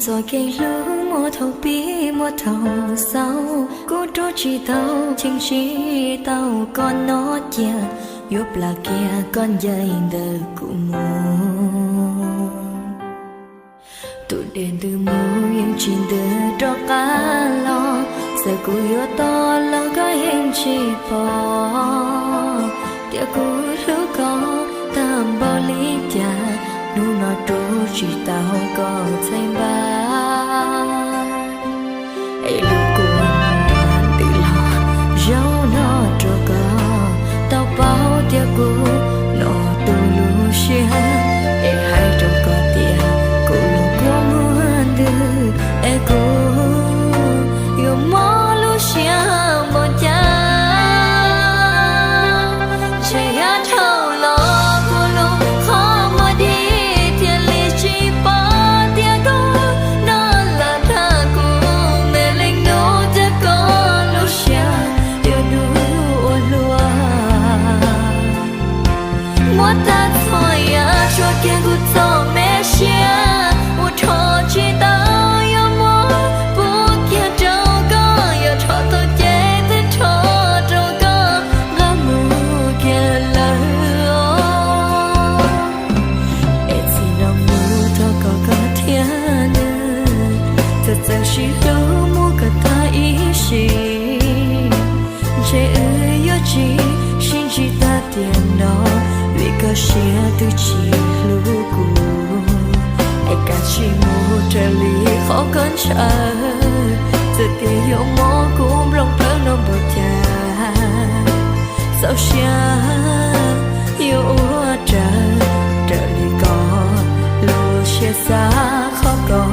Txoj kev hlub muaj thaum pib muaj thaum xaus, kuv rub tsis tau cheem tsis tau koj no cia, yuav plam kiag koj ncaim ntawm kuv mus. Tus dej ntws mus yeej tsis ntws rov qab los, txawm kuv yuav tos los koj yeej tsis pom, tias kuv hlub koj tag npaum li cas, hnub no rub tsis tau koj txhais npab. Es lub kua muag ntws los zaum no rau koj, tau paub tias kuv no tu lub siab, es hais rau koj tias kuv lub kua muag ntws, es kuv yuav mob lub siab npaum cas. Ntshe yav dhau los kuv lub qhov muag dig thiaj li tsis pom tias koj no lawm, thov kuv me leej nus, cia koj lub siab yuav dub ua luaj. Muab tag txhua yam tshuav kiag kuv txoj me siab, ua rho tsis tau yuav muab pub kiag rau koj, yog rho tau ces twb rho rau koj nqa mus kiag lawm. Es txij no mus thov kom koj thiab nws txawm txawm sib hlub mus kom tag ib sim, ntshe wb yuav tsis sib ntsib tag tiam no, vim koj siab twb tsis hlub kuv. Es kav tsij mus raws li qhov koj ntshaw, txawm tias yuav mob kuv nplooj plawv no npaum cas, txaus siab yuav ua raws, raws li koj lub siab xav, qhov koj